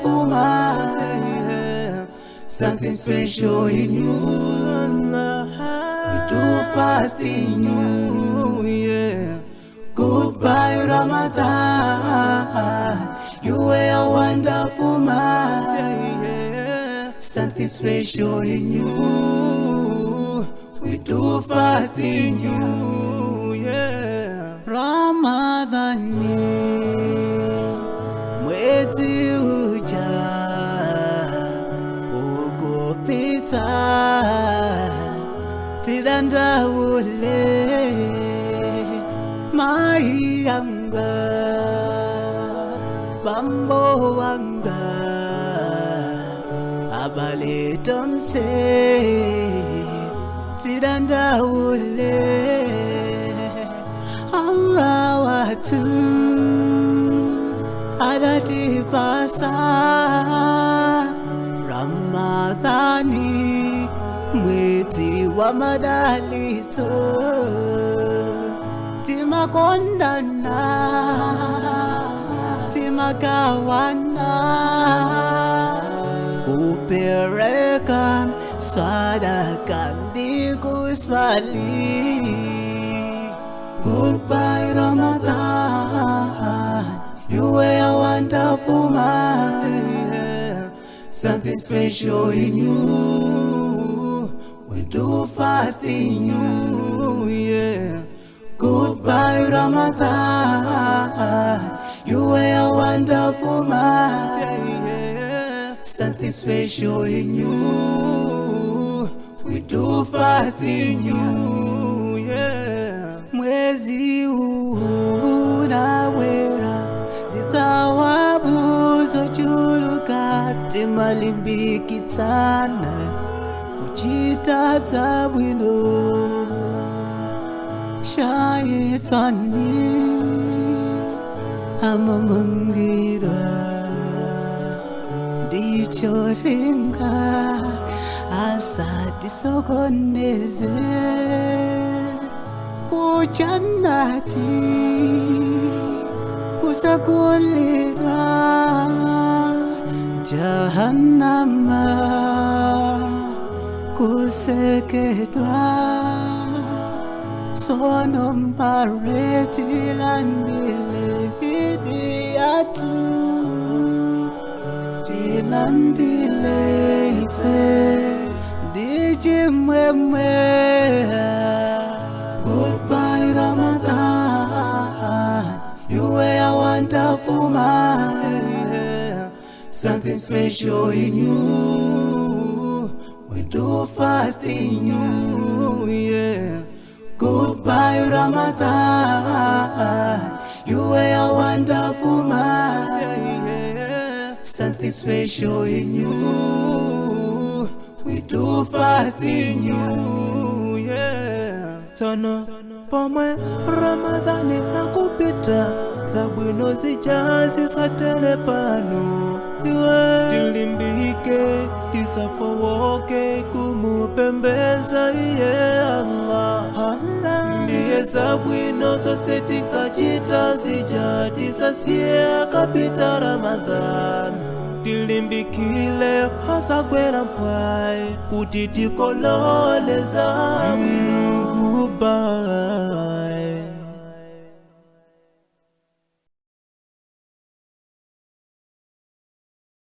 wonderful man. Something special in you. We do fast in you, yeah. Goodbye, Ramadan. You were a wonderful man. Something special in you. We do fast in you, yeah. Ramadhani, mwezi uja ukupita, tidandaule mai anga, bambo wanga, abale tonse, tidandaule Allah watu adatipasa Ramadhani, mwezi wa madalitso, timakondana, timagawana, kupereka sadaka ndi kuswali. Goodbye, Ramadan. You were a wonderful man. Something special in you. We do fast in you, yeah. Goodbye, Ramadan. You were a wonderful man. Something special in you. We do fast in you, yeah. Mwezi unawera ndi thawabu zochuluka, timalimbikitsana kuchita zabwino. Shaitani amamangira ndicholinga asatisokoneze kujannati, kusakulira jahannama, kusekedwa. Sono mbale, tilandile hidiyatu, tilandile ife ndichimwemwe. Goodbye, Ramadan. You were a wonderful man. Something special in you. We do fast in you, yeah. Goodbye, Ramadan. You were a wonderful man. Something special in you. We do fast in you, yeah. Tsono pomwe Ramadhani akupita, zabwino zija zisatele pano iwe. Tilimbike, tisafowoke kumupembeza iye Allah, Allah. Ndiye zabwino zose tikachita zija tisasiye akapita Ramadhani. Tilimbikile osagwera mpwayi kuti tikolole zabwino. Goodbye.